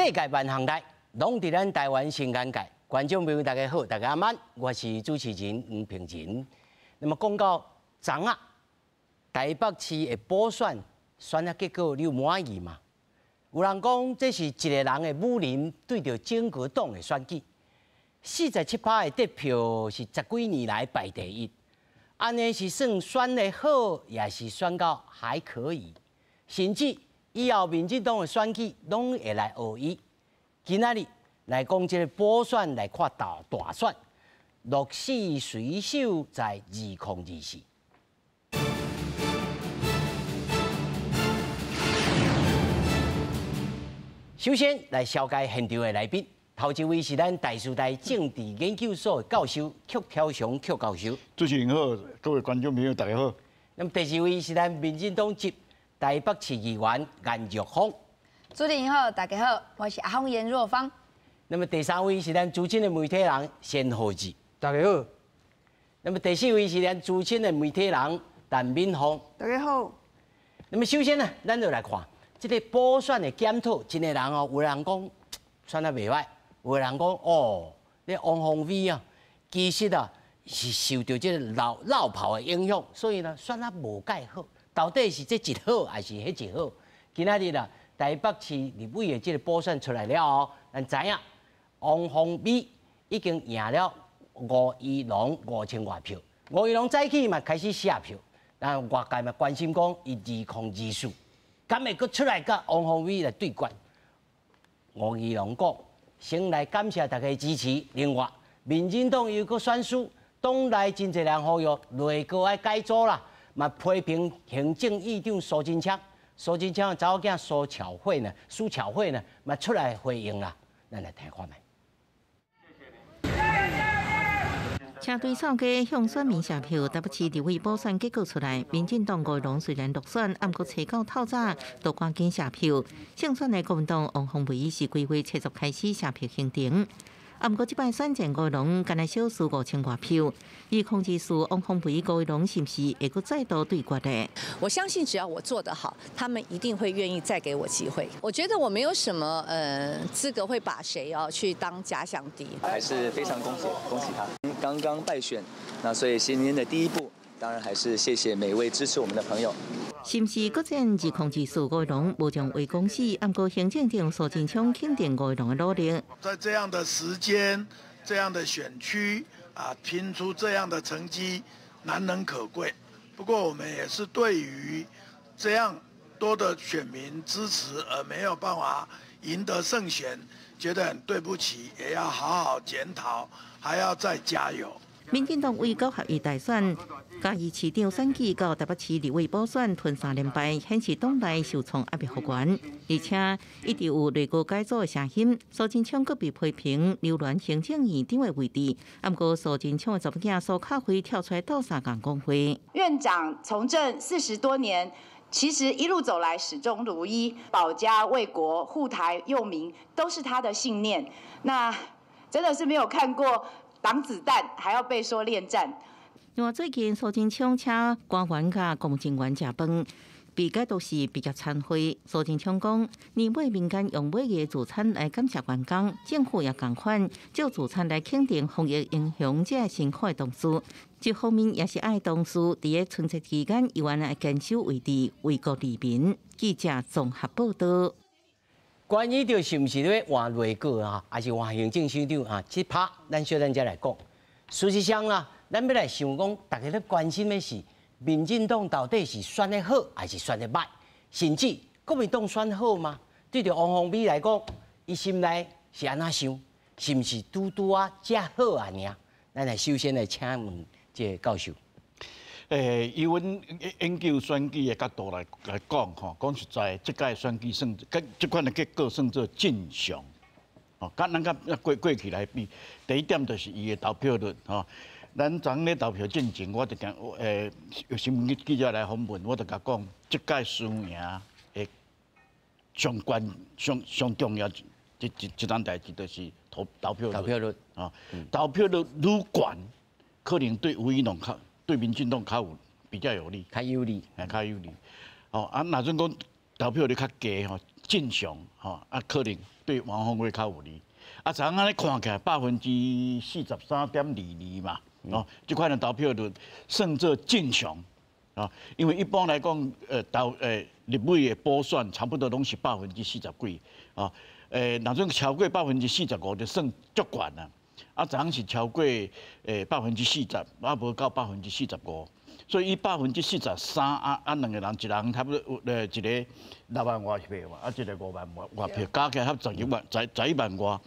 世界萬項代，攏佇咱台灣新眼界。觀眾朋友大家好，大家晚，我是主持人黃平仁。那麼講到昨仔台北市的補選，選的結果你有滿意嗎？有人講這是一個人的武林對著整個黨的選舉，47%的得票是十幾年來排第一。按呢是算選得好，也是選到還可以，甚至以後民進黨的選舉攏會來學伊。今仔日來講這個補選來看大大選，鹿死誰手在2024。首先來紹介現場的來賓，頭一位是咱大時代政治研究所的教授曲挑雄曲教授。主持人好，各位觀眾朋友大家好。那麼第二位是咱民進黨籍台北市議員顏若芳。主持人好，大家好，我是阿芳顏若芳。那麼第三位是咱資深的媒體人仙何志，大家好。那麼第四位是咱資深的媒體人陳敏鳳，大家好。那麼首先呢，咱就來看這個補選的檢討，真濟人哦，有人講選得袂䆀，有的人講哦，這王鴻薇啊，其實啊是受著這個落落跑的影響，所以呢選得無蓋好。到底是這一好還是彼一好？今仔日啊，台北市立委的這個補選出來了後，咱知影王鴻薇已經贏了吳怡農5000外票。吳怡農早起嘛開始寫票，但外界嘛關心講，伊2024，敢會閣出來佮王鴻薇來對決？吳怡農講，先來感謝大家支持。另外，民進黨又閣選輸，黨內真濟人呼籲內閣愛改組啦，嘛批評行政院長蘇貞昌，蘇貞昌的查某囝蘇巧慧呢，蘇巧慧呢，嘛出來回應啦，咱來聽看覓。車隊掃街向選民謝票，台北市立委補選結果出來，民進黨吳怡農雖然落選，毋過揣到透早都趕緊謝票。勝選的國民黨王鴻薇是規劃七十開始謝票行程。啊，毋過這擺選戰吳怡農，干焦少輸5000外票，2024王鴻薇、吳怡農是毋是會閣再度對決呢？我相信只要我做得好，他們一定會願意再給我機會。我覺得我沒有什麼資格會把誰哦去當假想敵。還是非常恭喜恭喜他，剛剛敗選，那所以新年的第一步，當然還是謝謝每位支持我們的朋友。是毋是閣戰2024吳怡農無將話講死，毋過行政長蘇貞昌肯定吳怡農的努力。在這樣的時間、這樣的選區啊，拼出這樣的成績，難能可貴。不過我們也是對於這樣多的選民支持而沒有辦法贏得勝選，覺得很對不起，也要好好檢討，還要再加油。民進黨為九合一大選，嘉義市長選舉到台北市立委補選吞三連敗，顯示黨內受創壓力予懸，而且一直有內閣改組的聲音。蘇貞昌閣被批評留戀行政院長的位置，毋過蘇貞昌的查某囝蘇巧慧跳出來鬥相共講話。院長從政40多年，其實一路走來始終如一，保家衛國、護台佑民都是他的信念。那真的是沒有看過擋子彈還要被說戀戰。另外，最近蘇貞昌請官員佮公職員食飯，被解讀是畢業餐會。蘇貞昌講，年尾民間用買的助餐來感謝員工，政府也仝款借助餐來肯定防疫英雄這辛苦的同事。這方面也是愛同事佇咧春節期間猶原愛堅守位置，為國利民。記者綜合報道。關於著是毋是咧換內閣啊，還是換行政首長啊？這趴咱小等才來講。事實上啊，咱欲來想講，大家咧關心的是，民進黨到底是選得好，還是選得䆀？甚至國民黨選好嗎？對著王鴻薇來講，伊心內是按怎想？是毋是拄拄仔才好啊？爾，咱來首先來請問這個教授。以阮研究選舉的角度來講，吼，講實在，這屆選舉算，這款的結果算做正常，吼，佮咱佮過去來比，第一點就是伊的投票率，吼，咱昨咧投票進前，我就聽有新聞記者來訪問，我就共講，這屆輸贏的上關上上重要一單代誌就是投票率，投票率，啊，投票率愈懸，可能對吳怡農較。對民進黨較有比較有利，較有利，嘿，較有利。哦，啊，若陣講投票率較低吼，正常吼，啊，可能對對王鴻薇較有利。啊，昨昏按呢看起來43.22%嘛，哦，這款的投票率算做正常，啊，因為一般來講，投立委的補選差不多攏是40幾%，啊，若準超過45%就算足懸啦。啊，昨昏是超過40%，啊，無到45%，所以伊43%啊啊，兩個人一人差不多一个6萬外票嘛，啊，一个5萬外票，加起來合11萬，11萬外。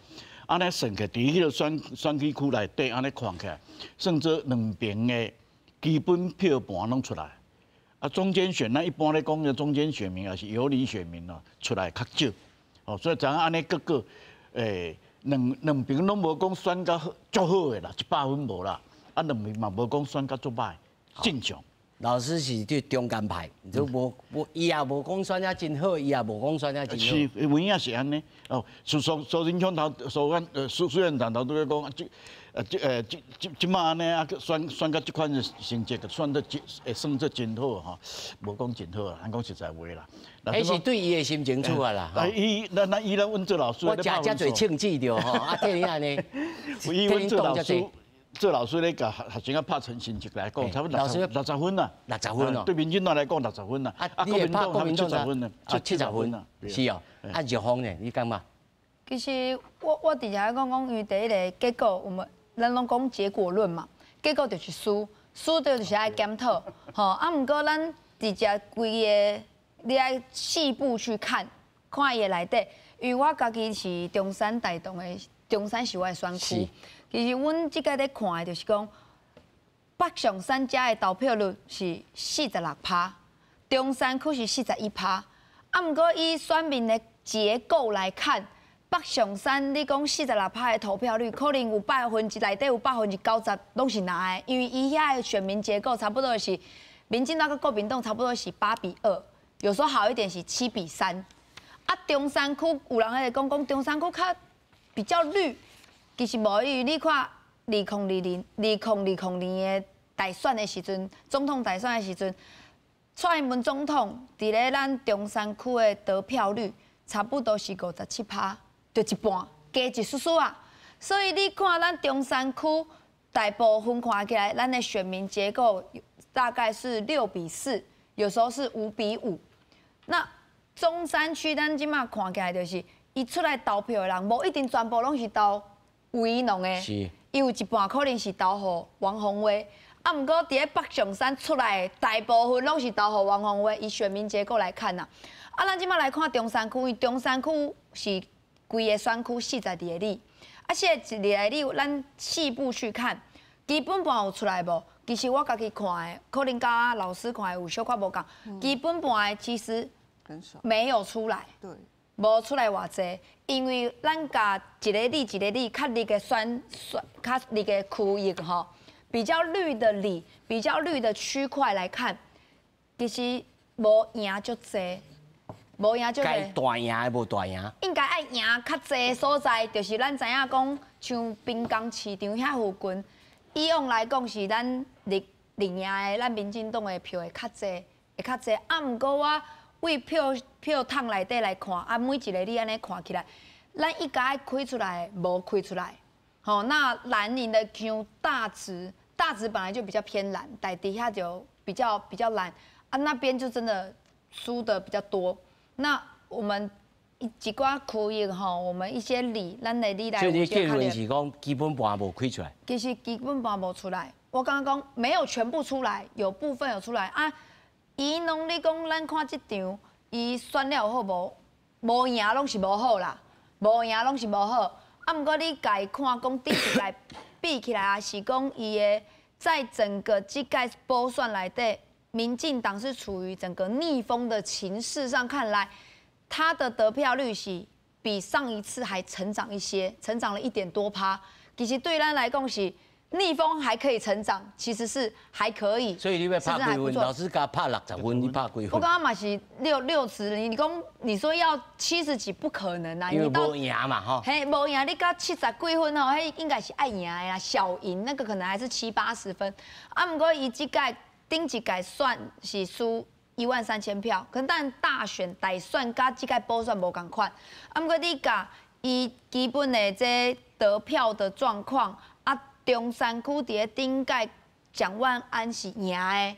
按呢算起來，佇彼个選舉區內底，按呢看起來，算做兩邊的基本票盤攏出來。啊，中間選，咱一般咧講的中間選民也是游離選民咯，出來較少。哦，所以昨昏按呢結果，兩邊攏無講選甲足好的啦，100分無啦。啊，兩邊嘛無講選甲足歹，正常。老師是對中間派，就無無伊也無講選得真好，伊也無講選得真好。是，有影是按呢。哦，蘇貞昌頭蘇院蘇蘇院長頭拄咧講，這這這這這馬按呢啊，選甲這款的成績，選得真會算做真好吼，無講真好啦，咱講實在話啦。彼是對伊的心情出來啦。啊，伊咱咱伊咱阮做老師，我食遮濟稱子著吼，啊，替你按呢，伊阮做老師。做老師咧，共學生仔拍成成績來講，差不多60分啦，60分哦。對民進黨來講六十分啦，啊，國民黨國民黨70分啦，70分。是哦，啊，若芳呢？你感覺？其實我佇遮講講，因為第一个結果，我們咱攏講結果論嘛，結果就是輸，輸著就是愛檢討，吼。啊，毋過咱佇遮規个，你愛細部去看，看伊的內底，因為我家己是中山大同的，中山是我的選區。其實阮這屆咧看的，就是講北上山遮的投票率是46%，中山區是41%。啊，毋過以選民的結構來看，北上山你講46%的投票率，可能有百分之內底有90%攏是藍的，因為伊遐的選民結構差不多是民進黨佮國民黨差不多是8比2，有時候好一點是7比3。啊，中山區有人會講講中山區較比較綠。其實無，因為你看2020、2020年的大選的時陣，總統大選的時陣，蔡英文總統佇咧咱中山區的得票率差不多是57%，就一半，加一絲絲啊。所以你看咱中山區大部分看起來，咱的選民結構大概是6比4，有時候是5比5。那中山區咱這馬看起來就是，伊出來投票的人，無一定全部攏是投吳怡農的，伊有一半可能是投予王鴻薇，啊，毋過佇咧北上山出來的大部分攏是投予王鴻薇。以選民結構來看呐，啊，咱這馬來看中山區，因為中山區是規个選區42个里，啊，42个里，咱細部去看，基本盤有出來無？其實我家己看的，可能佮老師看的有小可無仝，基本盤的其實沒有出來。對。無出來偌濟，因為咱共一个里一个里較綠的選選較綠的區域吼，比較綠的里，比較綠的區塊來看，其實無贏足濟，無贏足濟。該大贏的無大贏。應該愛贏較濟的所在，就是咱知影講，像濱江市場遐附近，以往來講是咱綠綠營的，咱民進黨的票會較濟，會較濟。啊，毋過我為票票筒內底來看，啊，每一个里按呢看起來，咱應該愛開出來的，無開出來。吼，那藍營的像大直，大直本來就比較偏藍，大直遐就比較藍，啊，那邊就真的輸的比較多。那我們一寡區域吼，我們一些里，咱的里來。所以你結論是講基本盤無開出來。其實基本盤無出來，我剛剛講沒有全部出來，有部分有出來啊。怡農，你講咱看這場，伊選了好無？無贏攏是無好啦，無贏攏是無好。啊，毋過你共伊看講頂一屆比起來，也是講伊的在整個這屆補選內底，民進黨是處於整個逆風的情勢上看來，他的得票率是比上一次還成長一些，成長了1點多趴。其實對咱來講是逆風還可以成長，其實是還可以。所以你欲拍幾分？老師共拍60分，你拍幾分？我感覺嘛是六十，你講你說要70幾不可能啊！因為無贏嘛，吼。嘿，無贏，你到70幾分吼，彼應該是愛贏的啦，小贏那個可能還是七八十分。啊，毋過伊這屆頂一屆選是輸1萬3千票，可但大選大選佮這屆補選無仝款。啊，毋過你共伊基本的這得票的狀況，啊，中山區佇咧頂屆蔣萬安是贏的，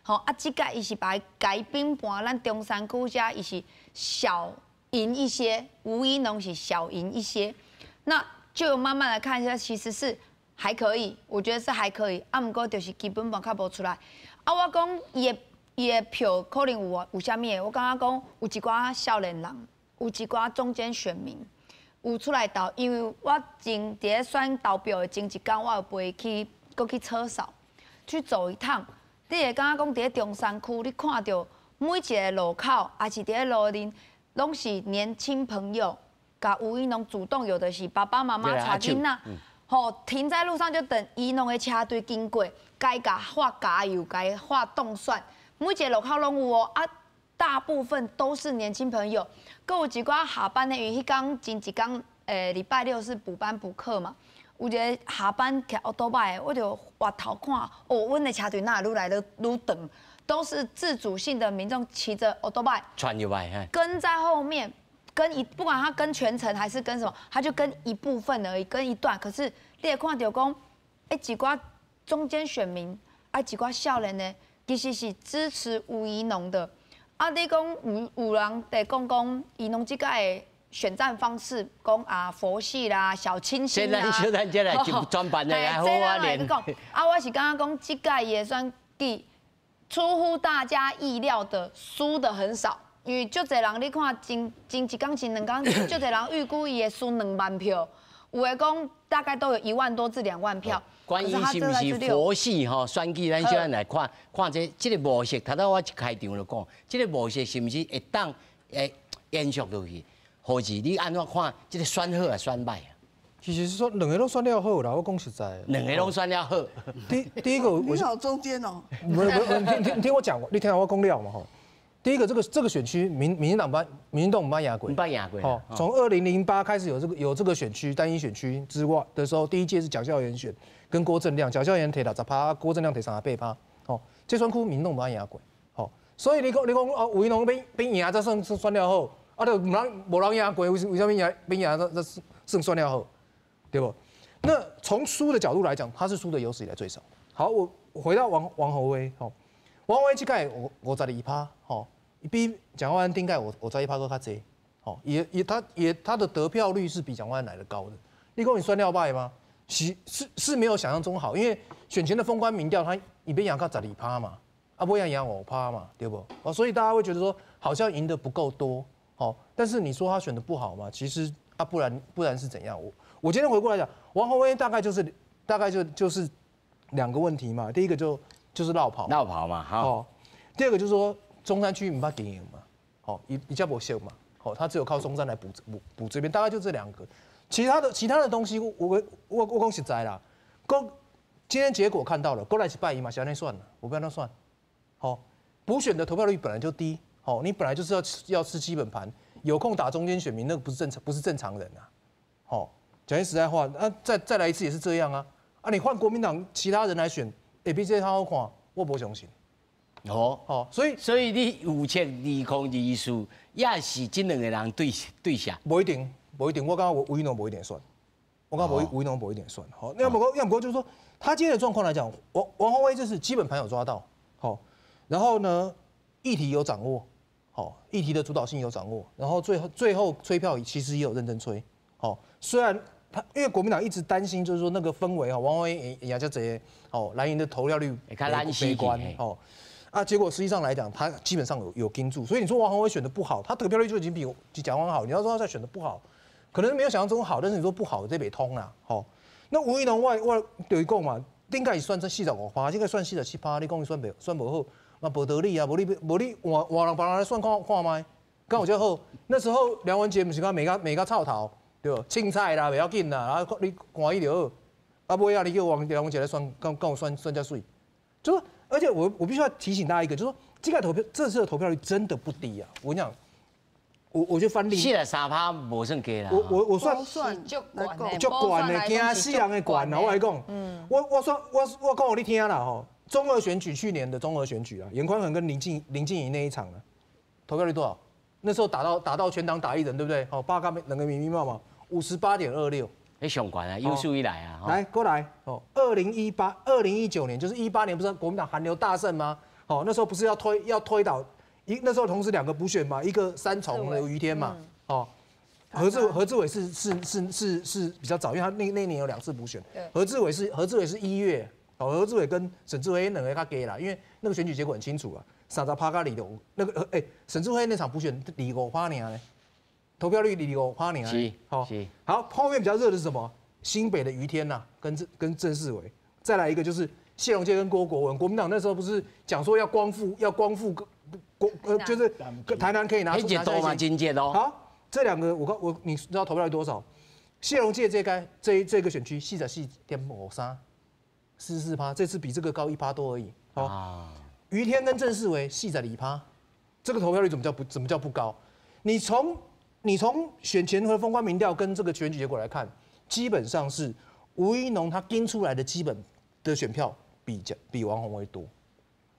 吼，啊，這屆伊是把伊改兵盤，咱中山區遮伊是小贏一些，吳怡農是小贏一些，那就慢慢來看一下，其實是還可以，我覺得是還可以，啊，毋過就是基本盤較無出來，啊，我講伊的票可能有啥物的，我感覺講有一寡少年人，有一寡中間選民。有出來投，因為我前佇咧選投票的前一工，我有陪去，閣去車掃，去走一趟。你會感覺講佇咧中山區，你看著每一個路口，抑是佇咧路面，攏是年輕朋友，共吳怡農主動，有的是爸爸媽媽帶囡仔，吼，停在路上就等怡農的車隊經過，該共喊加油，該喊凍蒜，每一個路口攏有哦，啊。大部分都是年輕朋友，閣有一寡下班的，因為彼工前一工，禮拜六是補班補課嘛，有一個下班騎歐多拜的，我就回頭看，哦，阮的車隊哪會愈來愈愈長，都是自主性的民眾騎着歐多拜，傳入來，跟在後面，跟一不管他跟全程還是跟什麼，他就跟一部分而已，跟一段。可是你會看著講，一寡中間選民，啊，一寡少年的，其實是支持吳怡農的。啊！你講有人佇講講，怡農這屆的選戰方式，講啊佛系啦、小清新啦。現在這來就專班的來好啊練。啊，我是感覺講這屆伊的選舉出乎大家意料的輸的很少，因為足濟人你看前前一工前兩工，足濟人預估伊會輸2萬票，有的講大概都有1萬多至2萬票。關於是毋是佛系吼選舉，咱小來看看這個模式。頭拄我一開場就講，這個模式是毋是會當會延續落去？或是你按怎看？這個選好抑選䆀啊？其實是說兩個攏選了好啦，我講實在。兩個攏選了好。第一個，你好中間哦。不不，你聽我講，你聽我講了嘛吼。第一個，這個選區，民進黨毋民進黨毋捌贏過。毋捌贏過。哦，從2008開始有這個選區單一選區之外的時候，第一屆是蔣孝嚴選，跟郭正亮，蔣孝嚴提60%，郭正亮提38%。哦，這選區民進黨毋捌贏過。吼，所以你講哦，吳怡農欲贏才算選了好，啊，就無人贏過，為啥物贏欲贏才算選了好？對無？那從輸的角度來講，他是輸的有史以來最少。好，我回到王鴻薇，吼。王鴻薇這屆52%，吼，比蔣萬安頂屆51%閣較濟，吼，也也他也他的得票率是比蔣萬安來的高的。你講伊選了䆀嗎？是沒有想象中好，因為選前的封關民調，他伊欲贏到12%嘛，啊，尾仔贏5%嘛，對無？哦，所以大家會覺得說好像贏得不夠多，好，但是你說他選的不好嗎？其實啊，不然是怎樣？我今天回過來講，王鴻薇大概就是大概就是兩個問題嘛，第一個就是落跑，落跑嘛，好。第二個就是說中山區毋捌經營嘛，好，伊較無熟嘛，好，他只有靠松山來補這邊，大概就這兩個。其他的東西，我講實在啦，講今天結果看到了，過來一擺伊嘛是按呢算了，我不要那算。好，補選的投票率本來就低，好，你本來就是要吃基本盤，有空打中間選民，那個不是正常人啊。好，講句實在話，那再來一次也是這樣啊。啊，你換國民黨其他人來選，會比這較好看，我無相信。哦，哦，所以所以你預測2024也是這兩個人對下？無一定，無一定，我感覺吳怡農無一定選，我感覺吳怡農無一定選。好，要不過就是說，他今天的狀況來講，王鴻薇就是基本盤有抓到，好，然後呢，議題有掌握，好，議題的主導性有掌握，然後最後催票其實也有認真催，好，雖然他因為國民黨一直擔心就是說那個氛圍啊，王鴻薇贏遮濟，哦，藍營的投票率悲觀，哦。啊，結果實際上來講，他基本上有盯住，所以你說王鴻薇選的不好，他得票率就已經比蔣萬安好。你要說他再選的不好，可能沒有想象中好，但是你說不好，這袂通啦，吼。那吳怡農我就是講嘛，頂屆算這45%，這個算47%，你講伊選袂選無好，嘛無道理啊，無你無你換換人別人來選看看覓，敢有這好？那時候梁文傑毋是講罵甲罵甲臭頭，對無？凊彩啦，袂要緊啦，啊，你歡喜就好。啊，尾仔你叫王梁文傑來選，敢有選遮媠？就說。而且我必須要提醒大家一個，就是說這個投票這次的投票率真的不低啊！我跟你講，我就翻歷 43%無算低啦。我算算足懸足懸的，驚死人的懸啊！我來講，我算我講予你聽啦吼，中二選舉去年的中二選舉啊，顏寬恆跟林靜儀那一場啊，投票率多少？那時候打到全黨打一人，對不對？好，八個兩個密密麻麻， 58.26。彼上懸啊，有史以來啊。來，過來哦。2018、2019年，就是18年，不是國民黨寒流大勝嗎？哦，那時候不是要推倒那時候同時兩個補選嘛，一個三重的余天嘛，哦，何志偉是比較早，因為他那年有兩次補選。何志偉是1月，哦，何志偉跟沈智慧兩個較低啦，因為那個選舉結果很清楚啊，30趴佮25，那個哎，沈智慧那場補選25趴爾呢，投票率25趴爾。是，好，好，後面比較熱的是什麼？新北的余天吶，跟鄭世偉，再來一個就是謝龍介跟郭國文。國民黨那時候不是講說要光復國就是台南可以拿出熱度嘛，真熱哦。好，這兩個我告我你知道投票率多少？謝龍介這該這個選區44.53，44趴，這次比這個高1趴多而已。好，余天跟鄭世維42趴，這個投票率怎麼叫不高？你從選前和封關民調跟這個選舉結果來看，基本上是吳怡農他跟出來的基本的選票比王鴻薇多。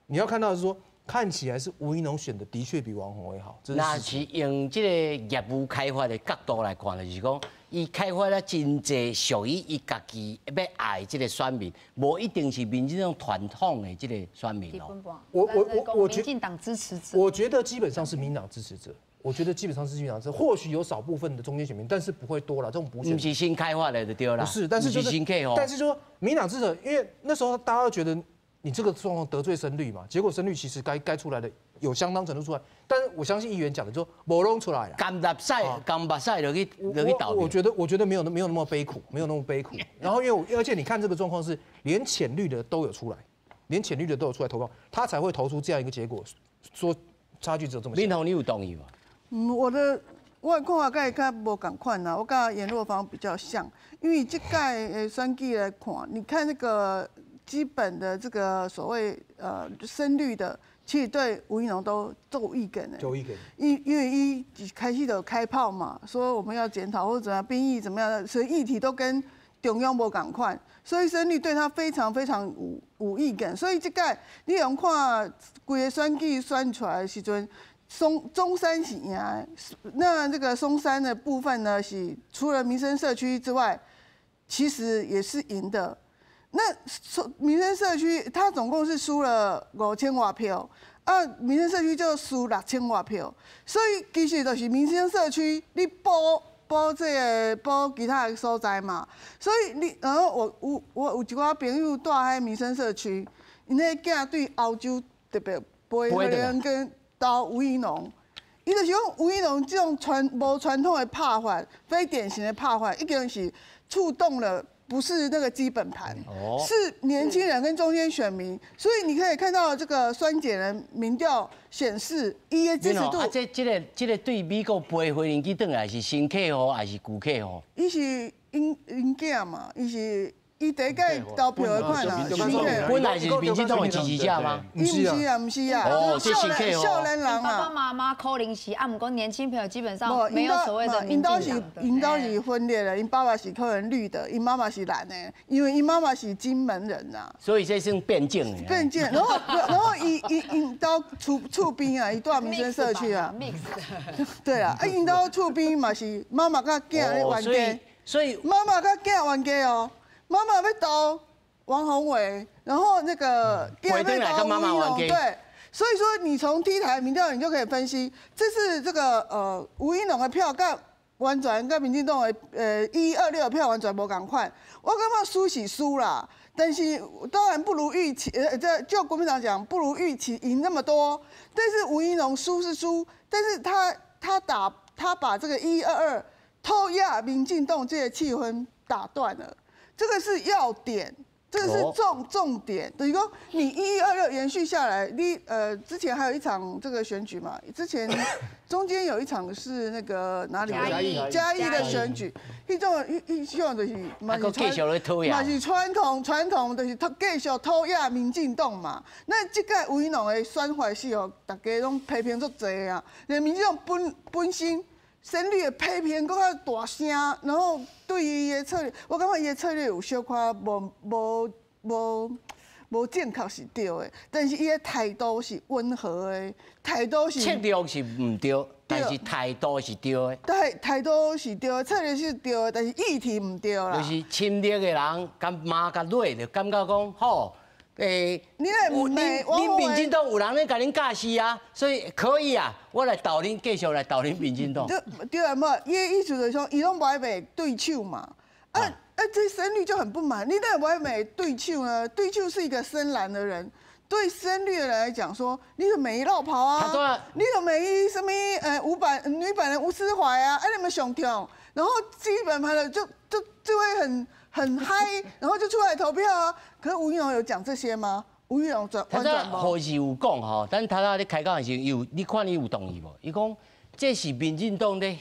你要看到的是說，看起來是吳怡農選的的確比王鴻薇好。那是用這個業務開發的角度來看，就是講，伊開發了真濟屬於伊家己欲愛這個選民，無一定是民進黨傳統的這個選民哦。我民進黨支持者，我覺得基本上是民黨支持者。我覺得基本上是民進黨，或許有少部分的中間選民，但是不會多了。這種補選毋是新開發的就對啦。不是，但是就是新客戶。但是就說民黨支持者，因為那時候大家都覺得你這個狀況得罪深綠嘛，結果深綠其實該出來的有相當程度出來，但是我相信議員講的就無攏出來啦。甘目屎，甘目屎就去投。我覺得沒有那麼悲苦，沒有那麼悲苦。然後因為我而且你看這個狀況是連淺綠的都有出來，連淺綠的都有出來投票，他才會投出這樣一個結果，說差距只有這麼小。敏紅，你有同意嗎？嗯，我的看法佮伊較無仝款啦，我佮顏若芳比較像，因為這屆的選舉來看，你看那個基本的這個所謂深綠的，其實對吳怡農都有意見的。有意見。因為伊一開始就開炮嘛，說我們要檢討或者怎樣，兵役怎麼樣的，所以議題都跟中央無仝款，所以深綠對他非常非常有意見。所以這屆你用看規個選舉選出來的時陣，松山是贏的，那這個松山的部分呢，是除了民生社區之外，其實也是贏的。那民生社區，它總共是輸了5000外票，啊，民生社區就輸6000外票，所以其實就是民生社區你補這個補其他的所在嘛，所以你然後我有一寡朋友蹛佇民生社區，𪜶彼囝對歐洲特別飛回來跟投吳怡農，伊就是講吳怡農這種無傳統的拍法，非典型的拍法，已經是觸動了，不是那個基本盤，是年輕人跟中間選民，所以你可以看到這個酸鹼的民調顯示，伊的支持度。啊，這個對美國飛飛行機轉來是新客戶還是舊客戶？伊是𪜶囝嘛，伊是。伊第一屆投票的款啊，本來是民進黨的支持者嗎？伊毋是啊，毋是啊，哦，少年人啊。爸爸媽媽可能是啊，毋過年輕朋友基本上沒有所謂的民進黨的。𪜶兜是分裂的，𪜶爸爸是可能綠的，𪜶媽媽是藍的，因為𪜶媽媽是金門人呐。所以這算變種的。變種，然後伊𪜶兜厝邊啊，伊蹛民生社區啊。 mix。對啊，啊𪜶兜厝邊嘛是媽媽佮囝咧冤家，所以媽媽佮囝冤家哦。媽媽欲投王鴻薇，然後那個囝欲投吳怡農，對，所以說你從 T 台民調，你就可以分析，這次這個吳怡農的票佮完全佮民進黨的1126的票完全無仝款，我感覺輸是輸啦，但是當然不如預期，這就國民黨講不如預期贏那麼多，但是吳怡農輸是輸，但是他把這個122偷壓民進黨這個氣氛打斷了。這個是要點，這個是重點。等於說你1126延續下來，你之前還有一場這個選舉嘛，之前中間有一場是那個哪裡？嘉義的選舉，彼種彼種就是嘛是傳統，就是繼續討厭民進黨嘛。那這屆吳怡農的選法是予大家攏批評足濟啊，連民進黨本身。深綠的批評閣較大聲，然後對伊的策略，我感覺伊的策略有小可無無無無正確是對的，但是伊的態度是溫和的，態度是策略是毋對，但是態度是對的。態態度是對的，策略是對的，但是議題毋對啦。就是親綠的人，佮罵較落，就感覺講吼，你來毋恁民進黨有人咧共恁教示啊，所以可以啊，我來投恁，繼續來投恁民進黨。對對啊，無伊的意思就是說，伊攏無愛罵對手嘛，啊，這深綠就很不滿，你哪會無愛罵對手呢？對手是一個深藍的人，對深綠的人來講說，你就罵伊落跑啊，你就罵伊什麼500女版的吳斯懷啊，啊你們上跳，然後基本盤的就會很嗨，然後就出來投票啊。可是吳怡農有講這些嗎？吳怡農轉他這何時有講吼？但他咧開講的時候，有你看伊有同意無？伊講這是民進黨咧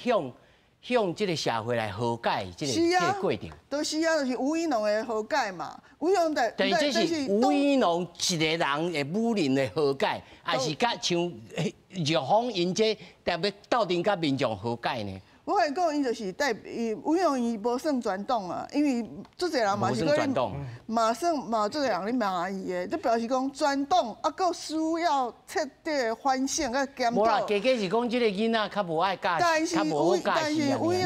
向這個社會來和解這個過程。就是啊，就是吳怡農的和解嘛。吳怡農的，但是這是吳怡農一個人的武林的和解，還是佮像玉峰𪜶這特別鬥陣佮民眾和解呢？我共你講，伊就是代伊吳怡農伊無算全黨啊，因為足濟人嘛是閣嘛算嘛足濟人咧罵伊的，就表示講全黨啊，閣需要徹底的反省佮檢討。無啦，加加是講這個囡仔較無愛教，較無好教。但是吳怡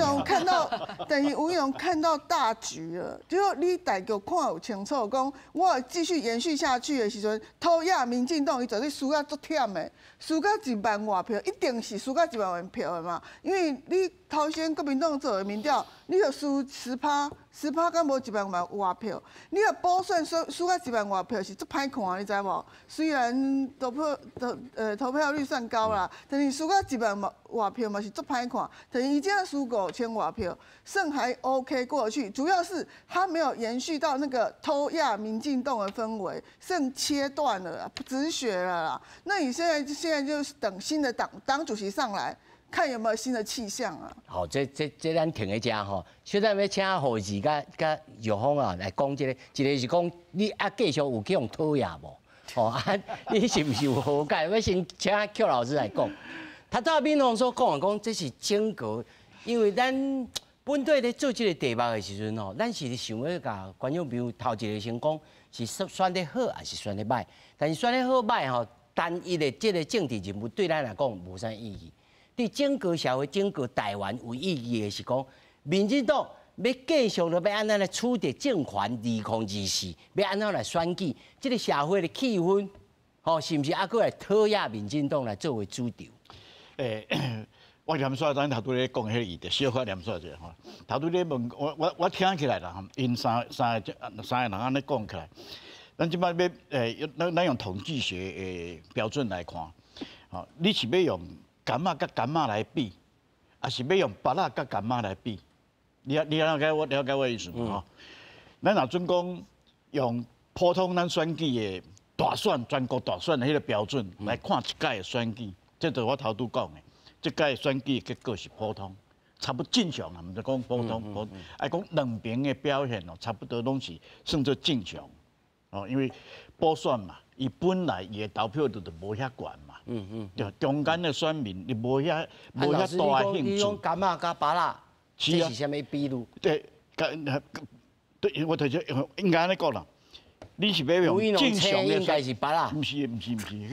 農看到大局了，就說你大局看有清楚，講我繼續延續下去的時陣，討厭民進黨伊絕對輸甲足忝的，輸甲1萬外票，一定是輸甲1萬外票的嘛，因為你頭先國民黨做的民調，你就輸10%，10%敢無1萬外票，你若補選輸甲1萬外票是足歹看，你知無？雖然投票率算高啦，但是輸甲1萬外票嘛是足歹看。但是伊這樣輸5000外票，算還 OK 過去，主要是他沒有延續到那個偷壓民進黨的氛圍，算切斷了啦，止血了啦。那你現在就是等新的黨主席上來。看有沒有新的氣象啊！好，這咱停喺遮吼，現在欲請何志佮玉峰啊來講這個，一個是講你啊繼續有去予討厭無？哦啊，你是毋是有和解？欲先請邱老師來講。他到敏鳳所講的講，這是整個，因為咱本底咧做這個題目的時陣吼，咱是想欲共觀眾朋友頭一個先講是選得好還是選得䆀？但是選得好䆀吼，單一的這個政治人物對咱來講無啥意義。對整個社會、整個台灣有意義的是講，民進黨欲繼續欲按怎來取得政權，2024欲按怎來選舉，這個社會的氣氛，吼，是毋是猶閣來討厭民進黨來作為主軸？我念煞咱頭拄咧講彼個議題，小可念煞一下吼。頭拄咧問我聽起來啦，𪜶三個人按呢講起來，咱這擺欲咱用統計學的標準來看，吼，你是欲用柑仔佮柑仔來比，還是欲用芭樂佮柑仔來比？你了解我意思無？吼，咱若準講用普通咱選舉的大選、全國大選的彼個標準來看一屆的選舉，這就是我頭拄講的。這屆選舉結果是普通，差不多正常啦，毋是講普通，愛講兩邊的表現哦，差不多攏是算做正常。哦，因為補選嘛，伊本來伊的投票率就無遐懸嘛，對，中間的選民伊無遐大的興趣。你講柑仔佮芭樂，這是啥物比喻？對，對，我提出應該按呢講啦。你是欲用正常的，應該是芭樂。毋是毋是毋是，彼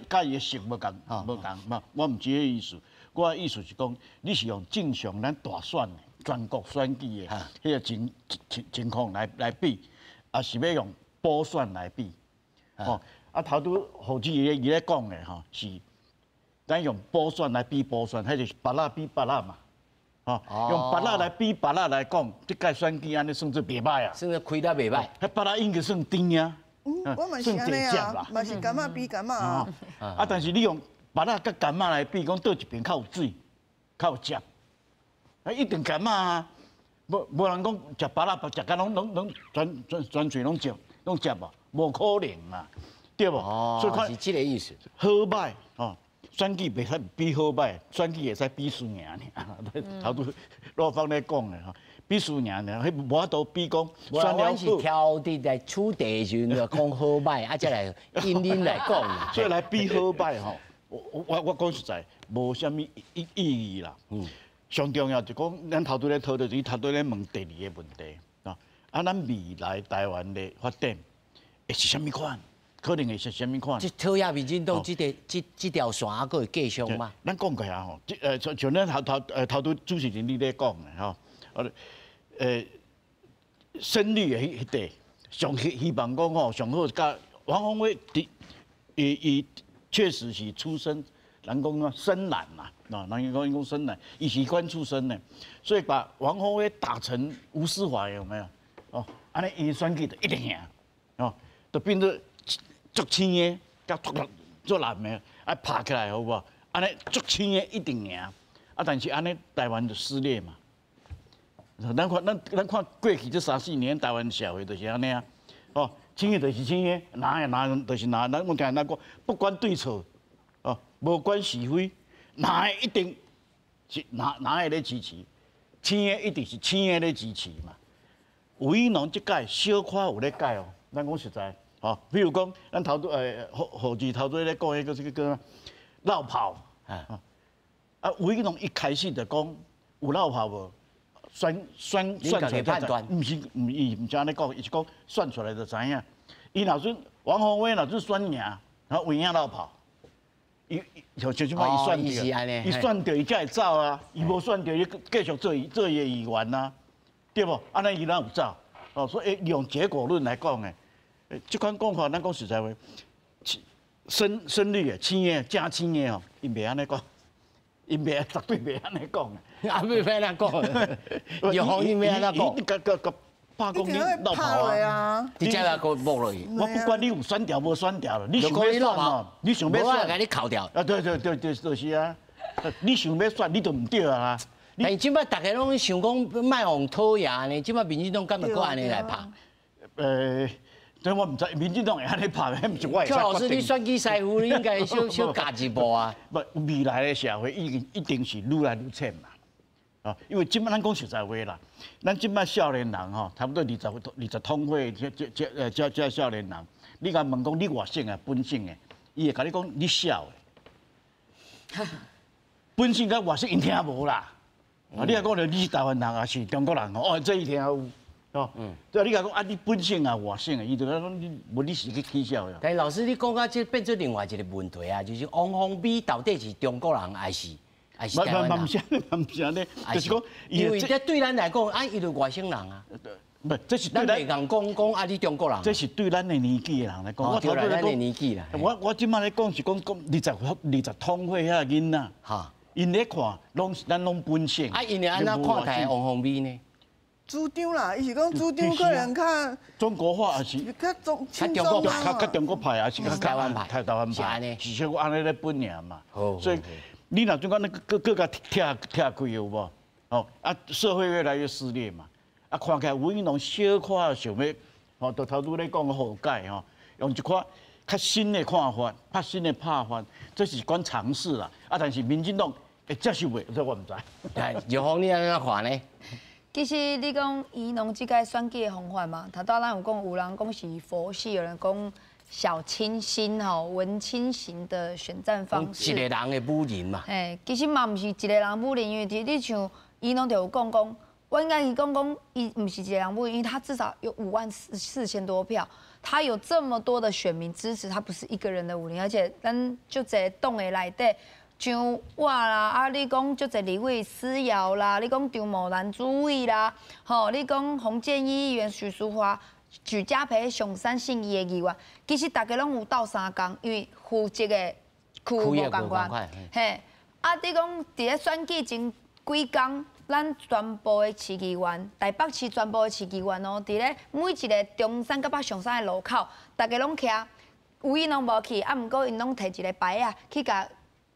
佮伊的色無仝無仝，無，我毋是彼个意思。我的意思是講，你是用正常咱大選的全國選舉的彼個情況來比，抑是欲用補選來比？吼，啊頭拄何志伊咧講的吼是，咱用補選來比補選，彼就是芭樂比芭樂嘛。吼，用芭樂來比芭樂來講，這屆選舉按呢算做袂䆀啊，算做開得袂䆀。彼芭樂應該算甜啊，我嘛是按呢啊，嘛是柑仔比柑仔啊。啊，但是你用芭樂佮柑仔來比，講佗一邊較有水，較有汁，啊，一定柑仔啊。無人講食芭樂，食甲攏全喙攏汁無，無可能嘛，對無？哦，所以是這個意思。好䆀吼，選舉袂使比好䆀，選舉會使比輸贏爾。頭拄老方咧講的吼，比輸贏爾，彼無法度比講。選了是挑佇來取題的時陣就講好䆀，啊，才來引恁來講。所以來比好䆀吼，我講實在，無啥物意義啦。上重要就講，咱頭拄咧討論，伊頭拄咧問第二個問題啊。啊，咱未來台灣的發展，会是啥物款？可能会是啥物款？这讨厌民进党这个这这条线还阁会继续吗？咱讲过啊吼，这像像咱头头头拄主持人你咧讲的吼，深绿的彼彼块，上希希望讲吼，上好佮王鸿薇伫，伊伊确实是出身，人讲啊深蓝嘛，啊，人讲讲深蓝，伊是官出身的，所以把王鸿薇打成吴斯怀有没有？哦，按呢伊选举就一定赢，哦，就变做足青的，佮足足蓝的，啊拍起来好无？按呢足青的一定赢，啊，但是按呢台湾就撕裂嘛。咱看咱咱看过去这三四年台湾社会就是按呢啊，哦，青的就是青的，蓝的蓝就是蓝，咱我听咱讲，不管对错，哦，无管是非，蓝的一定是蓝蓝的咧支持，青的一定是青的咧支持嘛。吴怡农这届小可有咧改哦，咱讲实在。哦，比如讲，咱头拄何何志头拄咧讲彼个这个叫落跑，啊，啊，吴怡农一开始就讲有落跑无，选选选出来判断，毋是毋伊毋是按呢讲，伊是讲选出来就知影。伊若准王鸿薇若准选赢，然后有影落跑，伊像像这摆伊选著，伊选著伊才会走啊，伊无选著伊继续做伊做伊的议员啊，对无？按呢伊哪有走？哦，所以用结果论来讲的。这款讲法，咱讲实在话，深深绿的、青的、正青的吼，伊袂按呢讲，伊袂绝对袂按呢讲。啊，袂按呢讲，有红伊袂按呢讲。你佮佮佮罢工你落跑啊！直接来个摸落去。我不管你有选掉无选掉了，你想欲选哦，你想欲选，共你扣掉。啊，对对对对，就是啊。你想欲选，你就毋对啊。但是这摆大家拢想讲莫予讨厌呢，这摆民进党敢会阁按呢来拍？这我毋知，民进党会按呢拍，彼毋是我会邱老师，你选举师傅，你应该小小教一步啊。不，未来的社会一定一定是愈来愈浅嘛。啊，因为这摆咱讲实在话啦，咱这摆少年人吼，差不多二十通岁，这这这这这少年人，你共问讲你外省的本省的，伊会共你讲你痟的。本省佮外省𪜶听无啦。啊，你若讲著你是台湾人抑是中国人哦，这伊听有。哦，对，你共讲啊，你本省啊，外省的，伊就讲你无你是去起痟的。但是老师，你讲到这变做另外一个问题啊，就是王鸿薇到底是中国人还是还是台湾人？毋是毋是按呢，就是讲，因为这对咱来讲，啊，伊就外省人啊。不，这是对咱袂共讲讲啊，你中国人。这是对咱的年纪的人来讲。我对咱的年纪啦。我这摆咧讲是讲讲二十统岁遐囡仔，𪜶咧看拢是咱拢本省。啊，𪜶会按怎看待王鸿薇呢？主张啦，伊是讲主张可能较中国化，抑是较中较中国较较中国派，抑是较台湾派？台湾派，是说按呢咧分尔嘛。所以你若怎讲那阁阁共拆拆开有无？哦，啊，社会越来越撕裂嘛。啊，看起来吴怡农小可想欲，吼，就头拄咧讲的和解吼，用一款较新的看法，较新的拍法，这是款尝试啦。啊，但是民进党会接受袂？这我毋知。哎，玉凤你按怎看呢？其实你讲宜农这个选举的方法嘛，头拄咱有讲，有人讲是佛系，有人讲小清新吼，文青型的选战方式。一个人的武林嘛。嘿，其实嘛毋是一个人武林，因为你像宜农就有讲讲，我应该是讲讲，伊毋是一个人武林，因为他至少有5.4万多票，他有这么多的选民支持，他不是一个人的武林，而且咱足济党的内底。像我啦，啊，你讲足济立委思瑶啦，你讲张某兰主委啦，吼，你讲洪建义议员许淑华、许家培上山信义的议员，其实大家拢有斗相共，因为负责的区无仝款，嘿，啊，你讲伫咧选举前几工，咱全部的市议员，台北市全部的市议员哦，伫咧每一个中山佮北上山的路口，大家拢徛，吴怡农无去，啊，毋过𪜶拢提一个牌仔去共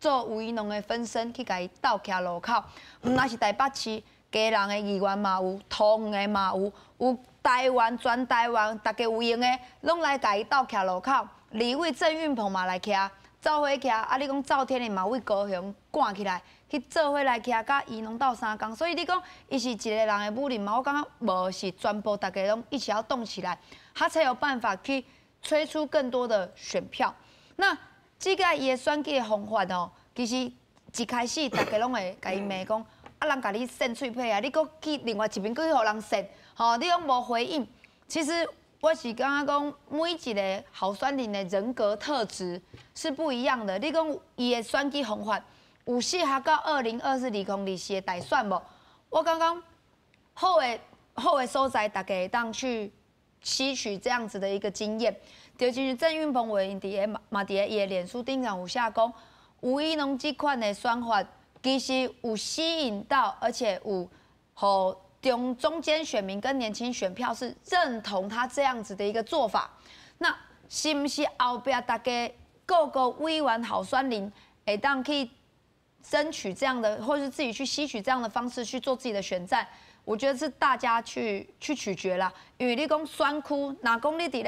做吴怡农的分身去共伊斗徛路口，毋但是台北市基隆的议员嘛有，桃园的嘛有，有台湾全台湾大家有闲的，拢来共伊斗徛路口。立委郑运鹏嘛来徛，做伙徛，啊，你讲赵天麟嘛为高雄赶起来去做伙来徛，佮宜农斗相共。所以你讲伊是一个人的武林嘛？我感觉无是全部大家拢一起要动起来，他才有办法去催出更多的选票。那这个伊的选举的方法哦，其实一开始大家拢会共伊骂讲，啊，人共你扇喙皮啊，你阁去另外一边阁去予人扇，吼，你拢无回应。其实我是感觉讲，每一个候选人的人格特质是不一样的。你讲伊的选举方法有适合到2024、2024的大选无？我感觉好的所在，大家会当去吸取这样子的一个经验。就亲像郑运鹏委员伫个嘛伫个伊的脸书顶上有写讲，吴怡农这款的选法其实有吸引到，而且有予中间选民跟年轻选票是认同他这样子的一个做法。那是毋是后壁大家各个委员候选人会当去争取这样的，或是自己去吸取这样的方式去做自己的选战？我觉得是大家去取决啦。因为你讲选区，若讲你伫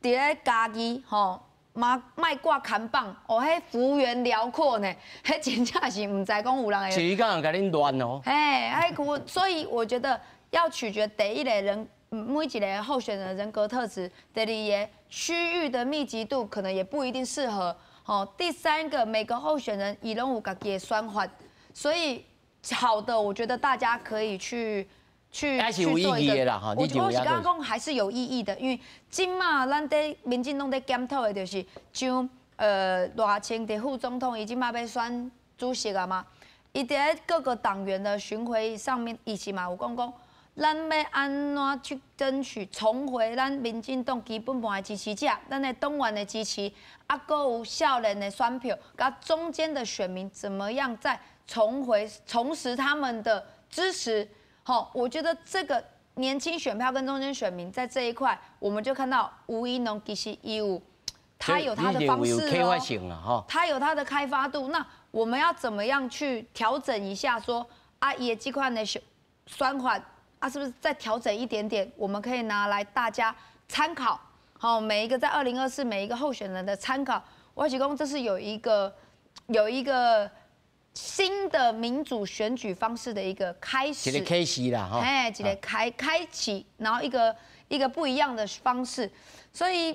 咧嘉义吼，嘛莫挂看板哦，彼幅员辽阔呢，彼真正是毋知讲有人会。是伊敢会共恁乱哦。嘿，彼区，所以我觉得要取决第一个人，每一个候选人的人格特质，第二个区域的密集度可能也不一定适合。哦，第三个每个候选人伊拢有家己的选法，所以好的，我觉得大家可以去去做一个。我是感觉讲还是有意义的，因为这马咱伫民进党伫检讨的就是像赖清德副总统，伊这马欲选主席啊嘛，伊伫各个党员的巡回上面，伊是嘛有讲讲，咱欲按怎去争取重回咱民进党基本盘的支持者，咱的党员的支持，啊，阁有少年的选票，佮中间的选民怎么样再重回重拾他们的支持？好，我觉得这个年轻选票跟中间选民在这一块，我们就看到吴怡农其实有，他有他的方式哦，他有他的开发度。那我们要怎么样去调整一下？说啊，伊的这款的选法啊，是不是再调整一点点？我们可以拿来大家参考。好，每一个在2024每一个候选人的参考，我是讲这是有一个新的民主选举方式的一个开始，一个开始啦，哈，哎，一个开启，然后一个一个不一样的方式，所以，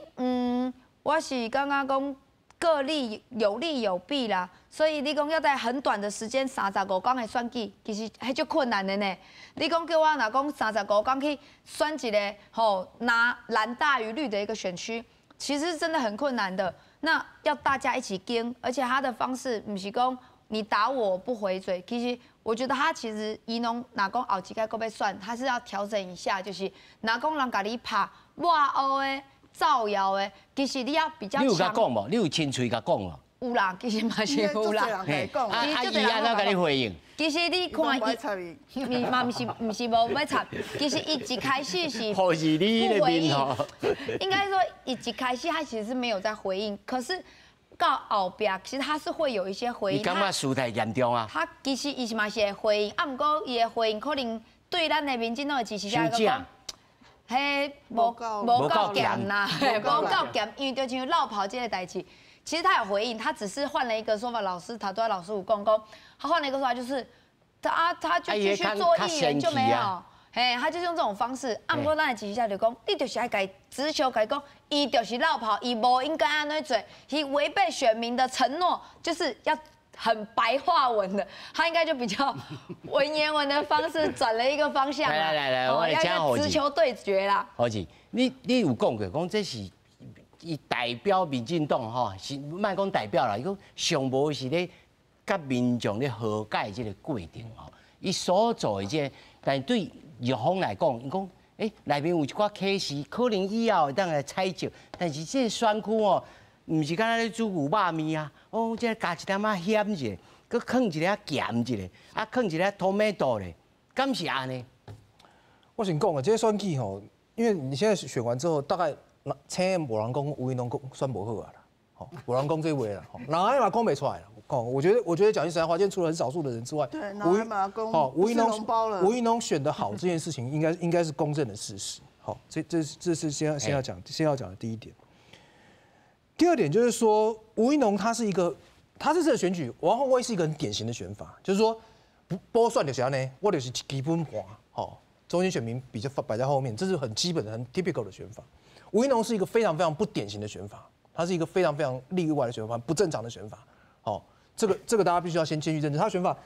我是感觉讲各利有利有弊啦，所以你讲要在很短的时间35天的选举，其实彼足困难的呢。你讲叫我若讲三十五天去选一个吼拿蓝大于绿的一个选区，其实真的很困难的。那要大家一起跟，而且他的方式毋是讲你打我不回嘴，其实我觉得他其实怡农若讲后一届阁欲选，他是要调整一下，就是若讲人共你拍抹黑的、造谣的，其实你要比较。你有共讲无？你有亲喙共讲无？有啦，其实嘛是有啦。啊啊，伊按怎共你回应？其实你看伊，伊嘛毋是无欲插。其实伊一开始是不回应。应该说，伊一开始他其实是没有在回应，可是到后壁，其实他是会有一些回应。你感觉事态严重啊？他其实伊是嘛是会回应，啊，毋过伊的回应可能对咱的民进党的支持者来讲，彼无够咸啦，无够咸，因为就像落跑这个代志，其实他有回应，他只是换了一个说法。老师，他对老师有讲讲，他换了一个说法，就是他就继续做议员就没有。嘿，他就是用这种方式。啊，毋过咱的支持者就讲，你就是爱共直球共伊讲，伊就是落跑，伊无应该按呢做，伊违背选民的承诺，就是要很白话文的，他应该就比较文言文的方式转了一个方向。来来来，我来讲直球对决啦。好子，你有讲过，讲这是伊代表民进党吼，是莫讲代表啦，伊讲上无是咧佮民众咧和解这个过程吼，伊所做的这个，但对日方来讲，伊讲，内面有一寡 case，可能以后会当来采集，但是这个选区哦，毋是敢若咧煮牛肉面啊，哦，这加一点仔咸一下，阁放一点咸一下，啊，放一点 tomato 咧，敢是按呢？我先讲啊，这个选举吼，因为你现在选完之后，大概青无人讲吴怡农讲选无好啊啦，吼，无人讲这话啦，吼，人按呢嘛讲袂出来啦。哦，我觉得讲句实在话，今天除了很少数的人之外，吴怡农吴怡农选的好这件事情，应该是公正的事实。好，这是先要讲的第一点。第二点就是说，吴怡农他是一个，他这次的选举，王鸿薇是一个很典型的选法，就是说不波算就是按呢，我就是基本盘，好，中间选民比较摆在后面，这是很基本的、很 typical 的选法。吴怡农是一个非常非常不典型的选法，他是一个非常非常例外的选法，不正常的选法。好。这个大家必须要先去认知，他选法，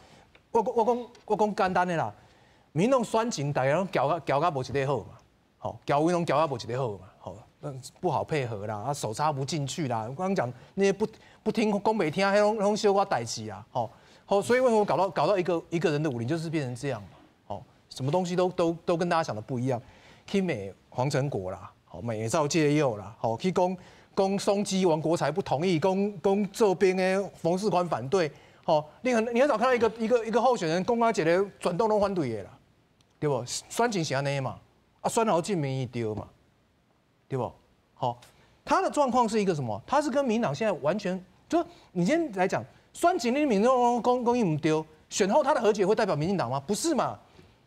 我讲简单的啦，民众选情大家拢搅甲搅甲无一块好嘛，吼，交吴怡农交啊无一个好嘛，吼，那不好配合啦，啊手插不进去啦，我刚刚讲那些不听讲袂听，彼拢小可代志啊，吼，好，所以为什么搞到一个人的武林就是变成这样嘛，吼，什么东西都跟大家想的不一样，去骂黄成国啦，吼，骂赵介佑啦，吼，去讲讲松基王国材不同意，讲讲做兵的冯世宽反对，吼，你很少看到一个候选人讲啊一个全党拢反对的啦，对无？选情是按呢嘛。啊，选后证明伊对嘛，对无？好，他的状况是一个什么？他是跟民党现在完全，就你今天来讲，选前你民众讲讲伊毋对，选后他的和解会代表民进党吗？不是嘛？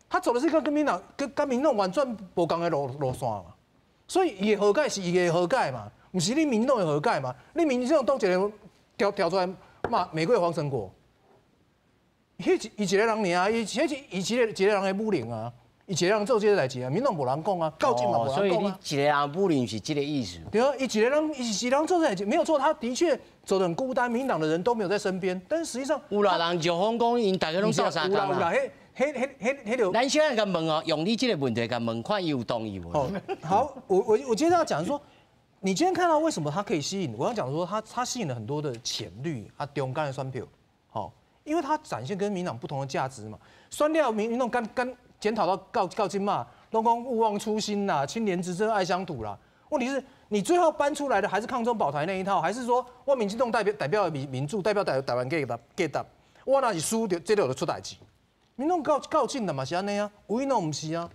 他走的是一个跟民党跟民众完全无仝的路线嘛。所以伊的和解是伊的和解嘛，毋是你民进党的和解嘛？你民进党当一个跳跳出来骂玫瑰黄成果，彼伊一个人尔，伊彼是伊一个人的武林啊。伊一个人做这个代志啊，民众无人讲啊，告进嘛无人讲啊。所以你一个人武林是这个意思。对啊，伊一个人，伊一个人做这代志没有错，他的确走得很孤单，民党的人都没有在身边。但是实际上，有啦，人就风讲𪜶大家拢斗相共啦。彼彼彼彼彼就。咱小可共问哦，用你这个问题共问，看伊有同意无？好，我接着要讲说，你今天看到为什么他可以吸引？我要讲说他吸引了很多的浅绿啊，中间的选票，好，因为他展现跟民党不同的价值嘛。选了民党跟检讨到今嘛，拢讲勿忘初心啦，清廉执政爱乡土啦。问题是，你最后搬出来的还是抗中保台那一套，还是说我民进党代表民主，代表台湾价值，我若是输著，这个就出代志。民众告进的嘛是按呢啊，吴怡农毋是啊。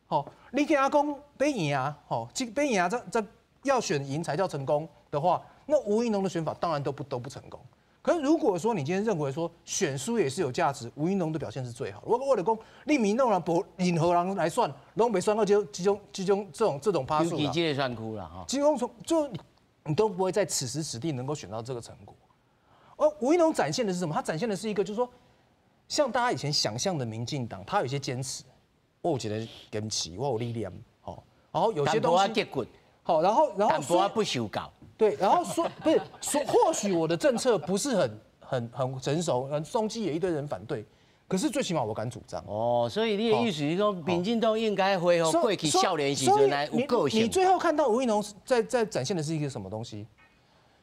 吼，你听讲欲赢，吼，这欲赢这要选赢才叫成功的话，那吴怡农的选法当然都不成功。可是如果说你今天认为说选输也是有价值，吴怡农的表现是最好的。我为了讲，你民众人无任何人来选，拢袂选到这种趴数啦。尤其这个选区啦，哈。这种从就你都不会在此时此地能够选到这个成果。而吴怡农展现的是什么？他展现的是一个，就是说，像大家以前想象的民进党，他有一些坚持。我有一个坚持，我有理念，好，然后有些东西，好，然后说不修改。对，然后说不是说，或许我的政策不是很成熟，松基也一堆人反对，可是最起码我敢主张。哦，所以你的意思是说，民进党应该恢复过去少年时阵来有个性。你最后看到吴怡农在展现的是一个什么东西？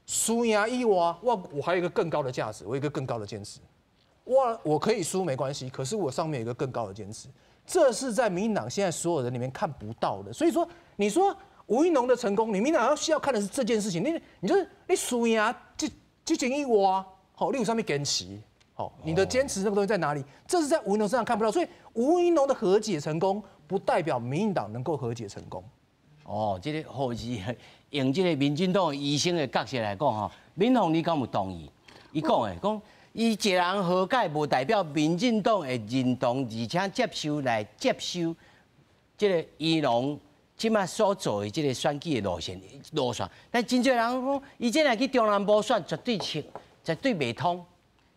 输赢以外，我还有一个更高的价值，我有一个更高的坚持。我可以输没关系，可是我上面有一个更高的坚持，这是在民进党现在所有人里面看不到的。所以说，你说吴怡农的成功，你民党要需要看的是这件事情。你就是你输赢这件以外，好，你有啥物坚持，好，你的坚持那个东西在哪里？这是在吴怡农身上看不到。所以吴怡农的和解成功，不代表民进党能够和解成功。哦，这个和解用这个民进党医生的角色来讲吼，敏凤你敢有同意？伊讲的讲，伊一个人和解，无代表民进党会认同，而且接受来接受这个怡农这马所做的这个选举的路线，但真济人讲，伊这若去中南部选，绝对成，绝对袂通。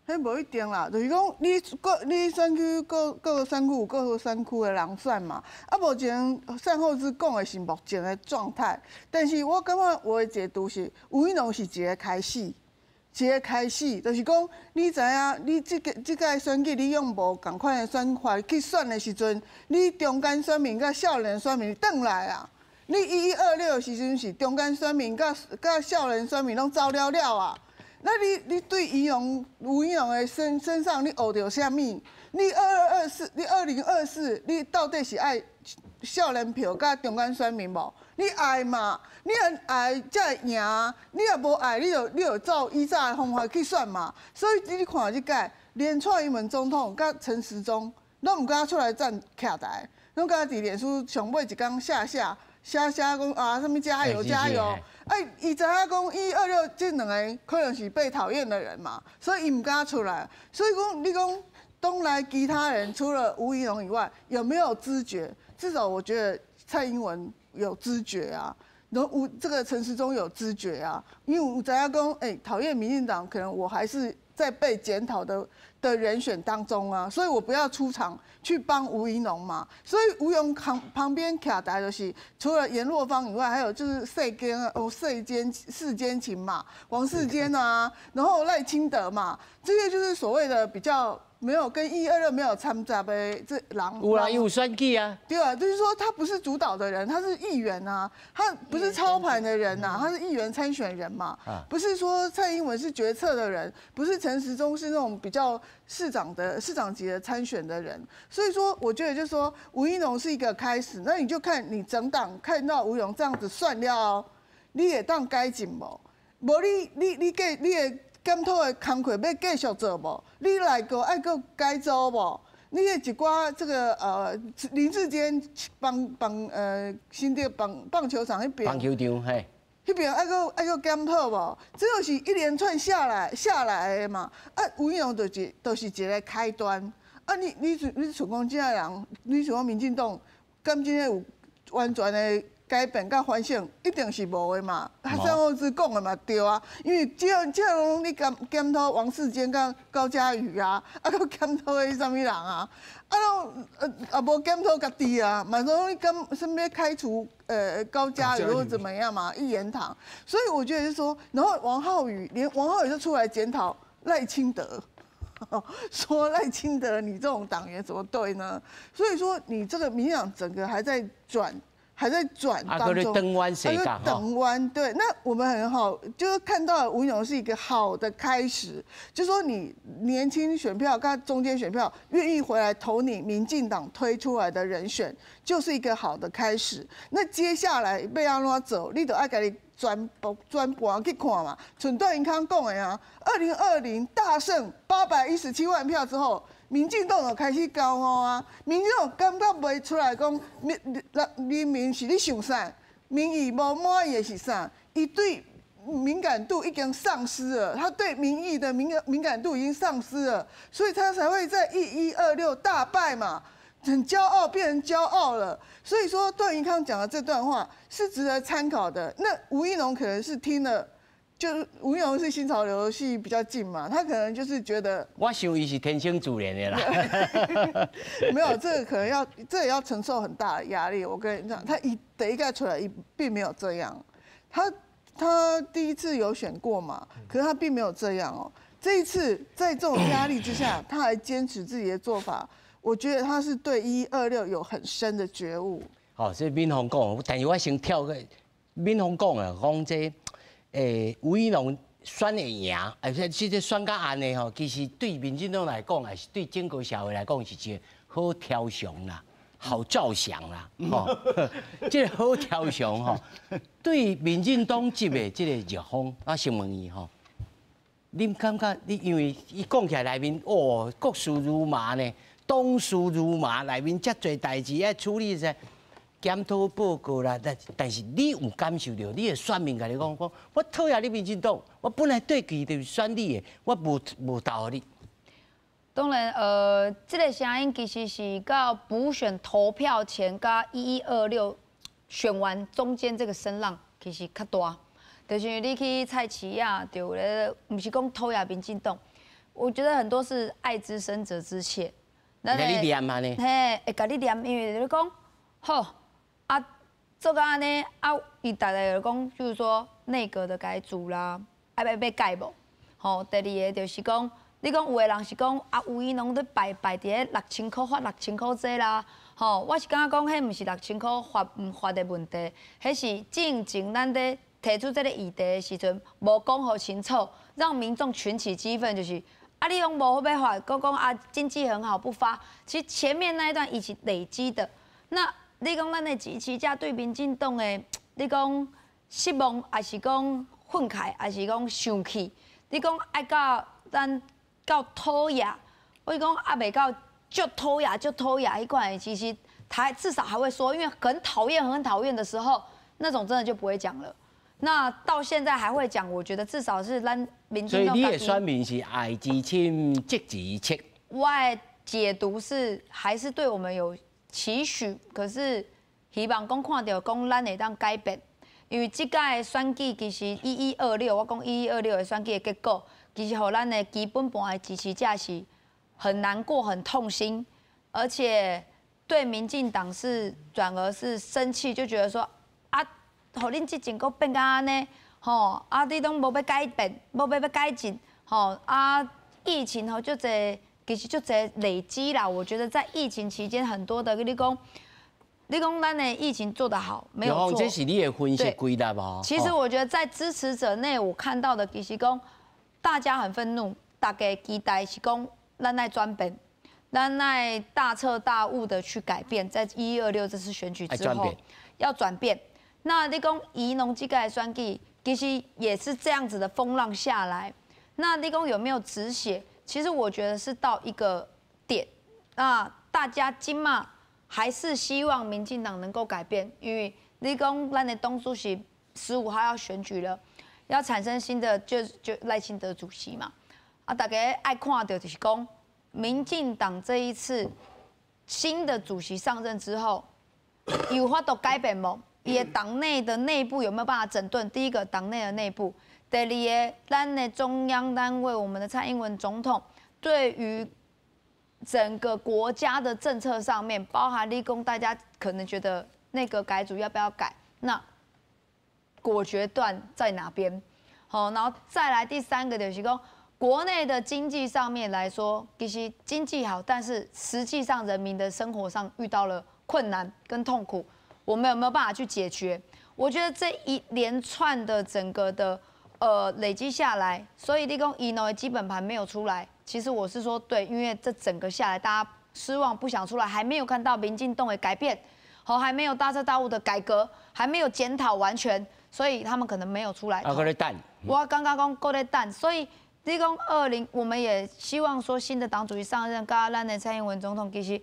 彼无一定啦，就是讲你各你选区各各个选区有各个选区的人选嘛。啊，目前善后志讲的是目前的状态，但是我感觉我的解读是，吴怡农是一个开始，一个开始，就是讲你知影，你这个选举你用无仝款的选法去选的时阵，你中间选民佮少年选民转来啊。你1126的时阵是中间选民佮少年选民拢走了了啊。那你对怡农吴怡农的身上，你学著啥物？你2224，你2024，你到底是爱少年票佮中间选民无？你爱嘛？你若爱才会赢，你若无爱，你就照以早的方法去选嘛。所以你看这届，连蔡英文总统佮陈时中，拢毋敢出来站徛台，拢敢伫脸书上尾一工写写写写讲啊，啥物加油加油。哎，伊知影讲126这两个可能是被讨厌的人嘛，所以伊毋敢出来。所以讲，你讲党内其他人除了吴怡农以外，有没有知觉？至少我觉得蔡英文有知觉啊，然后吴这个陈时中有知觉啊，因为有知影讲，哎，讨厌民进党，可能我还是在被检讨的人选当中啊，所以我不要出场去帮吴怡农嘛。所以吴怡农旁边徛台就是除了颜若芳以外，还有就是世坚哦，世坚世坚情嘛，王世坚啊，然后赖清德嘛，这些就是所谓的比较没有跟126没有参杂的这人。有啦，有选举啊。对啊，就是说他不是主导的人，他是议员啊，他不是操盘的人呐，他是议员参选人嘛。不是说蔡英文是决策的人，不是陈时中是那种比较市长级的参选的人。所以说，我觉得就是说吴怡农是一个开始，那你就看你整党看到吴怡农这样子算了哦，你会当改进无？无你的检讨的工课欲继续做无？你内阁爱阁改组无？你的一寡这个林智坚棒棒新竹棒棒球场彼边，棒球场嘿，彼边爱阁检讨无？这就是一连串下来的嘛。啊，吴怡农就是一个开端。啊，你想讲这个人，你想讲民进党，敢真的有完全的改变佮反省，一定是无的嘛。啊，张厚志讲的嘛对啊，因为这拢你检讨王世坚佮高嘉瑜啊，啊，阁检讨彼啥物人啊，啊，拢也无检讨家己啊，嘛拢你检啥物开除高嘉瑜或怎么样嘛，一言堂。所以我觉得是说，然后王浩宇连王浩宇都出来检讨赖清德，说赖清德你这种党员怎么对呢？所以说你这个民进党整个还在转。还在转当中，转弯对，那我们很好，就是看到吴怡农是一个好的开始，就是说你年轻选票跟中间选票愿意回来投你民进党推出来的人选，就是一个好的开始。那接下来欲按怎走，你就爱家己全部全盘去看嘛。像段宜康讲的啊，2020大胜817万票之后，民进党就开始骄傲啊！民进党感觉袂出来讲，民民是咧想啥？民意无满意的是啥？伊对敏感度已经丧失了，他对民意的敏感度已经丧失了，所以他才会在1126大败嘛，很骄傲，变成骄傲了。所以说段宜康讲的这段话是值得参考的。那吴怡农可能是听了。就是吴怡农是新潮流系比较近嘛，他可能就是觉得，我想伊是天生自然的啦。没有，这个可能要，这也要承受很大的压力。我跟你讲，他一第一个出来，伊并没有这样。他第一次有选过嘛，可是他并没有这样哦。这一次在这种压力之下，他还坚持自己的做法，我觉得他是对126有很深的觉悟。好，这敏凤讲，但是我先跳过敏凤讲啊，讲这。吴怡农选会赢，而且这个选甲按呢吼，其实对民进党来讲，也是对整个社会来讲，是一个好抽象啦，好兆祥啦，吼，这个好抽象吼，对民进党籍的这个热风，我先问伊吼，恁感觉你因为伊讲起来内面哦，国事如麻呢，党事如麻，内面遮济代志爱处理者。检讨报告啦，但是你有感受到，你的选民共你讲讲，我讨厌你民进党，我本来对佢就是选你的，我无投予你。当然，这个声音其实是到补选投票前，佮1126选完中间这个声浪其实较大，就是你去菜市仔，就咧，毋是讲讨厌民进党，我觉得很多是爱之深责之切。共你念按呢？嘿，会共你念，因为你讲好。啊，做到按呢，啊，伊逐个就讲，就是说内阁的改组啦，爱欲改无？吼，第二个就是讲，你讲有的人是讲啊，吴怡农咧摆摆伫咧6000箍发六千箍这啦，吼，我是感觉讲，彼毋是六千箍发毋发的问题，彼是进前咱咧提出这个议题的时阵，无讲予清楚，让民众群起激愤，就是啊，你拢无欲发，阁讲啊，经济很好不发，其实前面那一段一起累积的，那。你讲咱的支持者对民进党的，你讲失望，抑是讲愤慨，抑是讲生气？你讲爱到咱到讨厌，我讲犹未到足讨厌、足讨厌彼款的，其实他至少还会说，因为很讨厌、很讨厌的时候，那种真的就不会讲了。那到现在还会讲，我觉得至少是咱民进党。所以你的选民是爱之深，责之切。我的解读是，还是对我们有期许，可是希望讲看著讲咱会当改变。因為這屆選舉其實一一二六，我講一一二六的選舉的結果，其實予咱的基本盤的支持者是很難過、很痛心，而且對民進黨是轉而是生氣，就覺得說啊，予恁執政閣變甲按呢，吼啊，你攏無欲改變，無欲欲改進，吼啊，疫情吼足濟，其實足濟累積啦。我覺得在疫情期間，很多的你講，你講咱的疫情做得好，沒有錯。這是你的分析歸納哦。其實我覺得在支持者內，我看到的其實講大家很憤怒，大家期待是講咱愛轉變，咱愛大徹大悟的去改變，在一一二六這次選舉之後要轉變。那你講宜農這屆選舉，其實也是這樣子的風浪下來。那你講有沒有止血？其實我覺得是到一個點，那大家這馬還是希望民進黨能夠改變，因為你講咱的黨主席15號要選舉了，要產生新的就賴清德主席嘛。啊，大家愛看著就是講，民進黨這一次新的主席上任之後，有法度改變無？伊的黨內的內部有沒有辦法整頓？第一個黨內的內部，第二個，咱的中央單位，我們的蔡英文總統對於整個國家的政策上面，包含立功，大家可能覺得內閣改組要不要改？那果決斷在哪邊？好，然後再來第三個就是講，國內的經濟上面來說，其實經濟好，但是實際上人民的生活上遇到了困難跟痛苦，我們有沒有辦法去解決？我覺得這一連串的整個的累積下來，所以你講宜農的基本盤沒有出來，其實我是說對，因為這整個下來大家失望，不想出來，還沒有看到民進黨的改變，好，還沒有大徹大悟的改革，還沒有檢討完全，所以他們可能沒有出來。啊，閣咧等。我剛剛講閣咧等，所以你講二零，我們也希望說新的黨主席上任，佮咱的蔡英文總統，其實，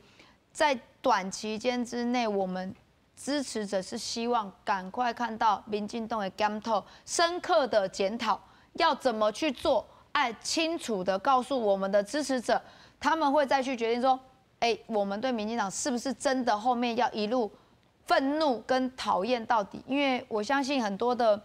在短期間之內，我們支持者是希望趕快看到民進黨的檢討，深刻的檢討要怎麼去做，愛清楚的告訴我們的支持者，他們會再去決定說，哎，我們對民進黨是不是真的後面要一路憤怒跟討厭到底？因為我相信很多的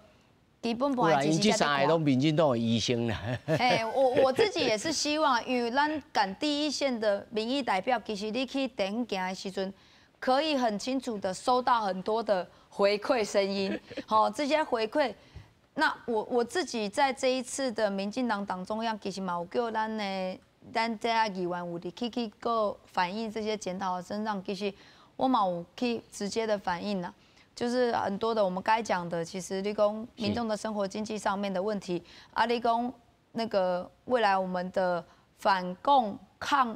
基本盤的支持者，這三個攏民進黨的醫生啦。哎，我自己也是希望，因為咱敢第一線的民意代表，其實你去地方行的時陣，可以很清楚的收到很多的回饋聲音。好，這些回饋，那我自己在這一次的民進黨黨中央，其實嘛有叫咱的咱這議員有佇去閣反映這些檢討的身上，其實我嘛有去直接的反映啦，就是很多的我們該講的，其實你講民眾的生活經濟上面的問題，啊，你講那個未來我們的反共抗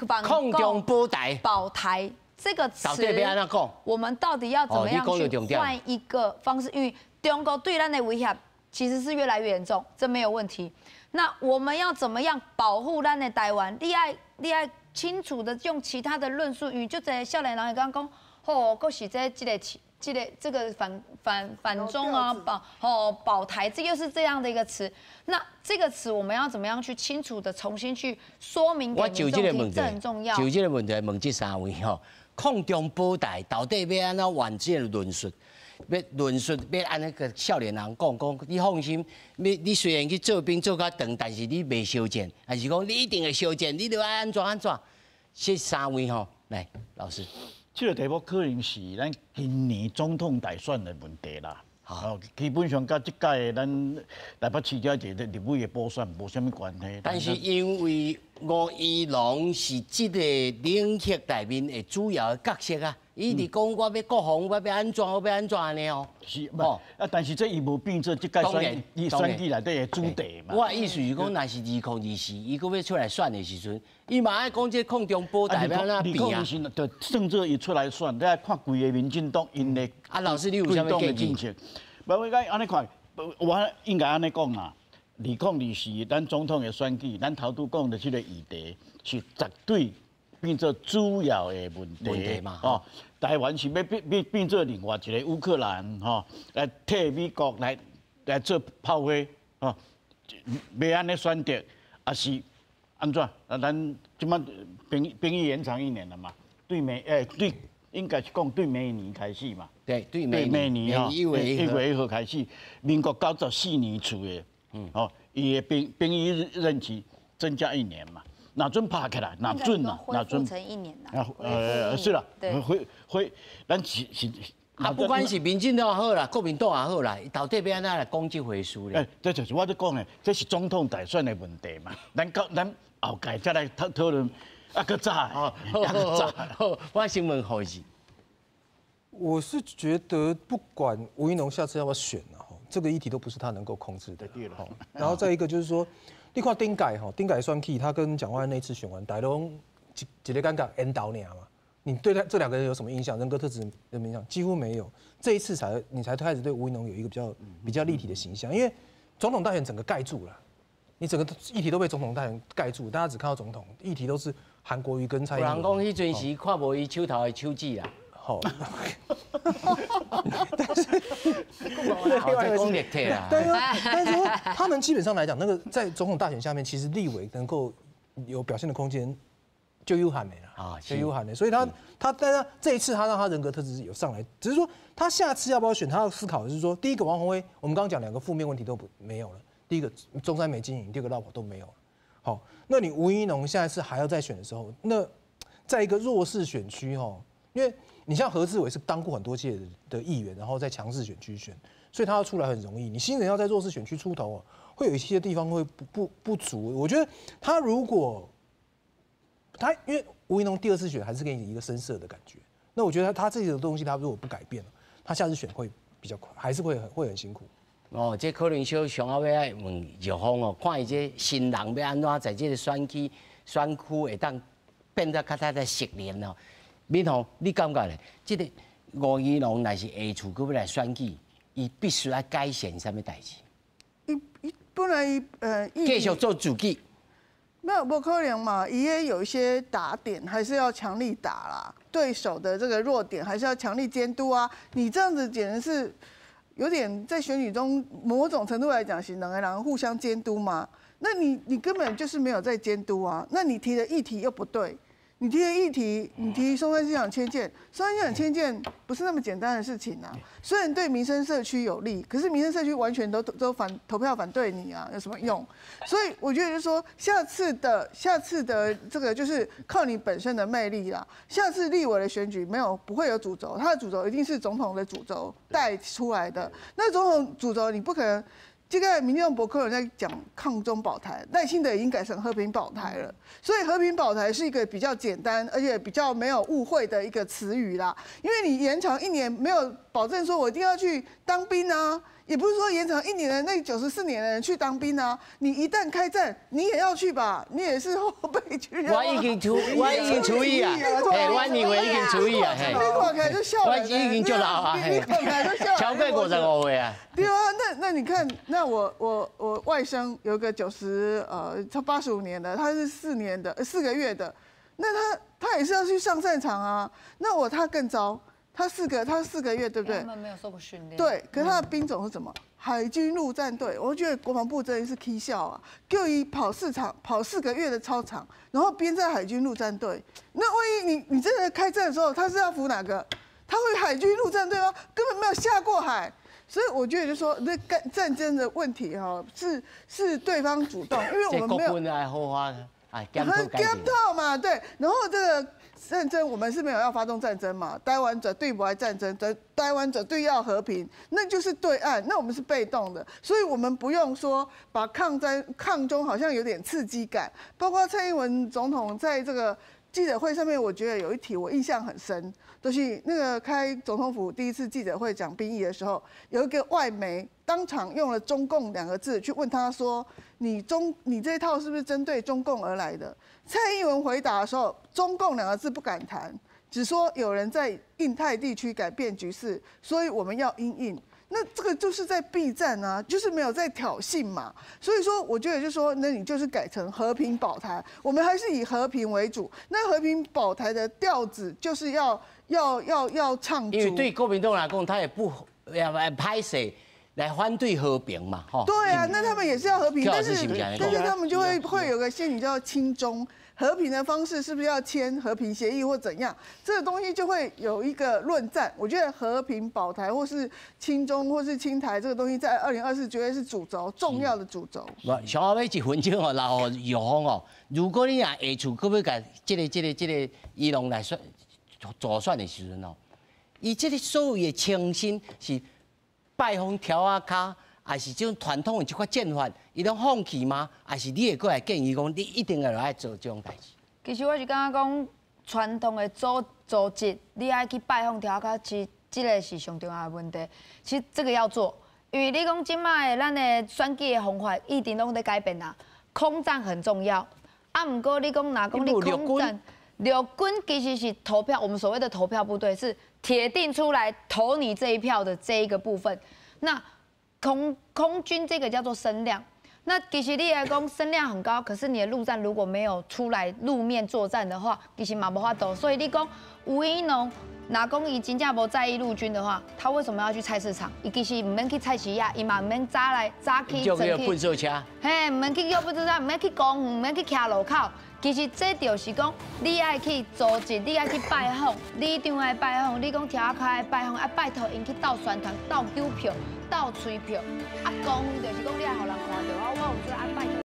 反共保台保台這個詞，我們到底要怎麼樣去換一個方式？因為中國對咱的威脅其實是越來越嚴重，這沒有問題。那我們要怎麼樣保護咱的台灣？你愛清楚的用其他的論述，因為足濟少年人會講講，吼，閣是這個反中啊，保台，這又是這樣的一個詞。那這個詞我們要怎麼樣去清楚的重新去說明給民眾聽？這很重要。就這個問題問這三位吼，抗中保台到底欲按怎完整的論述？欲論述欲按呢共少年人講講，你放心，你雖然去做兵做較長，但是你袂相戰，還是講你一定會相戰，你著愛按怎按怎？這三位吼，來老師。這個題目可能是咱今年總統大選的問題啦。哦，基本上佮這屆咱台北市長一個立委的補選無啥物關係。但是因為吳怡農是這個領域內面的主要的角色啊，伊佇講我欲國防，我欲按怎，我欲按怎按呢哦。是，哦，啊，但是這伊無變做這屆選伊選舉內底的主題嘛。我的意思是講，若是2024，伊閣欲出來選的時陣，伊嘛愛講這抗中保台欲按怎變啊？就算做伊出來選，你愛看規个民進黨𪜶的啊，老師你有啥物建議？無，我講按呢看，我應該按呢講啦。2024，咱總統的選舉，咱頭拄講的這個議題是絕對變做主要的問題嘛。哦，台灣是欲變做另外一個烏克蘭，吼，來替美國來做炮灰，吼，欲按呢選擇，抑是按怎？啊，咱這擺兵役延長一年了嘛？對美對应该是讲对每年开始嘛。对，对每年吼，1月1号开始，民国94年出的，哦，伊的兵役任期增加一年嘛。若准拍起来，若准啊，若准成一年啦。是啦，会，咱是。啊，不管是民进党也好啦，国民党也好啦，到底欲按怎来讲这回事咧？欸，这就是我咧讲的，这是总统大选的问题嘛。咱到咱后届再来讨论，啊，阁早，啊，阁早。好，我先问何志。我是觉得，不管吴怡农下次要不要选啊，这个议题都不是他能够控制的。然后再一个就是说，你看顶届吼，顶届选举，他跟蒋万安那次选完，大家拢一个感觉缘投尔嘛。你对他这两个人有什么印象？人格特质有没有印象？几乎没有。这一次才你才开始对吴怡农有一个比较立体的形象，因为总统大选整个盖住了，你整个议题都被总统大选盖住，大家只看到总统议题都是韩国瑜跟蔡英文。人讲彼阵时看无伊手头的手指啦。好，但是讲立体啦。对啊，但是说他们基本上来讲，那个在总统大选下面，其实立委能够有表现的空间就有限的啦，啊，就有限的。所以他但是这一次他让他人格特质有上来，只是说他下次要不要选，他要思考的是说，第一个王鸿薇，我们刚刚讲两个负面问题都不没有了，第一个中山没经营，第二个落跑都没有了。好，那你吴怡农下一次还要再选的时候，那在一个弱势选区哈，因为你像何志伟是当过很多届的议员，然后在强势选区选，所以他要出来很容易。你新人要在弱势选区出头，会有一些地方会不足。我觉得他如果他因为吴怡农第二次选还是给你一个深色的感觉，那我觉得他这个东西他如果不改变，他下次选会比较快，还是会很辛苦。哦，这可能小上后尾爱问玉峰哦，看伊这新人欲按怎在这个选区会当变得较较在熟练哦。敏宏，你感觉咧？这个吴怡农若是下次阁欲来选举，伊必须爱改善啥物代志？伊本来继续做自己。没有不可能嘛，伊也有一些打点，还是要强力打啦。对手的这个弱点，还是要强力监督啊。你这样子简直是有点在选举中某种程度来讲是两个人互相监督嘛。那你根本就是没有在监督啊。那你提的议题又不对。你提的议题，你提松山机场迁建，松山机场迁建不是那么简单的事情啊。虽然对民生社区有利，可是民生社区完全都投票反对你啊，有什么用？所以我觉得就是说，下次的这个就是靠你本身的魅力啦。下次立委的选举没有不会有主轴，他的主轴一定是总统的主轴带出来的。那总统主轴你不可能。这个民进党博客有在讲抗中保台，赖清德已经改成和平保台了，所以和平保台是一个比较简单而且比较没有误会的一个词语啦。因为你延长一年，没有保证说我一定要去当兵啊，也不是说延长一年的那94年的人去当兵啊。你一旦开战，你也要去吧，你也是后备军人。我已经除役啊，嘿，我认为已经除役啊，嘿，你看起来就笑，我已经足老啊，你看起来就笑，超过55岁啊。对啊，那你看，那我外甥有个90他85年的，他是4年的4个月的，那他也是要去上战场啊。那他更糟，他四个月对不对？他们没有受过训练。对，可是他的兵种是什么？海军陆战队。我觉得国防部真的是起笑啊，叫伊跑四场，跑四个月的操场，然后编在海军陆战队。那万一你真的开战的时候，他是要服哪个？他会海军陆战队吗？根本没有下过海。所以我觉得就说，那战争的问题哈，是对方主动，因为我们没有。检讨嘛，对。然后这个战争，我们是没有要发动战争嘛。台湾绝对不爱战争，台湾绝对要和平，那就是对岸，那我们是被动的，所以我们不用说把抗战抗中好像有点刺激感。包括蔡英文总统在这个记者会上面，我觉得有一题我印象很深，就是那个开总统府第一次记者会讲兵役的时候，有一个外媒当场用了“中共”两个字去问他说：“你这一套是不是针对中共而来的？”蔡英文回答的时候，“中共”两个字不敢谈，只说有人在印太地区改变局势，所以我们要因应。那这个就是在避战啊，就是没有在挑衅嘛。所以说，我觉得就是说，那你就是改成和平保台，我们还是以和平为主。那和平保台的调子就是要唱。因为对国民党来讲，他也不也歹势。来反对和平嘛，吼。对啊，那他们也是要和平，但是他们就会有个陷阱叫亲中。和平的方式是不是要签和平协议或怎样？这个东西就会有一个论战。我觉得和平保台或是亲中或是亲台这个东西，在2024绝对是主轴，重要的主轴。无，上后尾一分钟哦，然后玉峰哦，如果你若下厝，阁欲共这个宜农来选助选的时阵哦，伊这个所谓的清新是拜访柱仔跤，还是这种传统的这款战法，伊拢放弃吗？还是你会过来建议讲，你一定要来做这种代志？其实我是感觉讲，传统的组织，你爱去拜访柱仔跤，其实这个是上重要的问题。其实这个要做，因为你讲这摆的咱的选举的方法一定拢在改变啦。空战很重要，啊，毋过你讲若讲你空战，陆军其实是投票，我们所谓的投票部队是铁定出来投你这一票的这一个部分。那空军这个叫做声量，那其实你来讲声量很高，可是你的陆战如果没有出来路面作战的话，其实嘛无法度。所以你讲吴怡农，若讲伊真正无在意陆军的话，他为什么要去菜市场？伊其实毋免去菜市仔，伊嘛毋免早来早起叫粪扫车。嘿，毋免去叫粪扫车，毋免去公园，毋免去徛路口。其实这就是讲，你爱去组织，你爱去拜访，里长爱拜访，你讲柱仔跤爱拜访，啊拜托𪜶去斗宣传、斗纠票、斗催票。啊，公园就是讲你爱予人看著，我有做爱拜。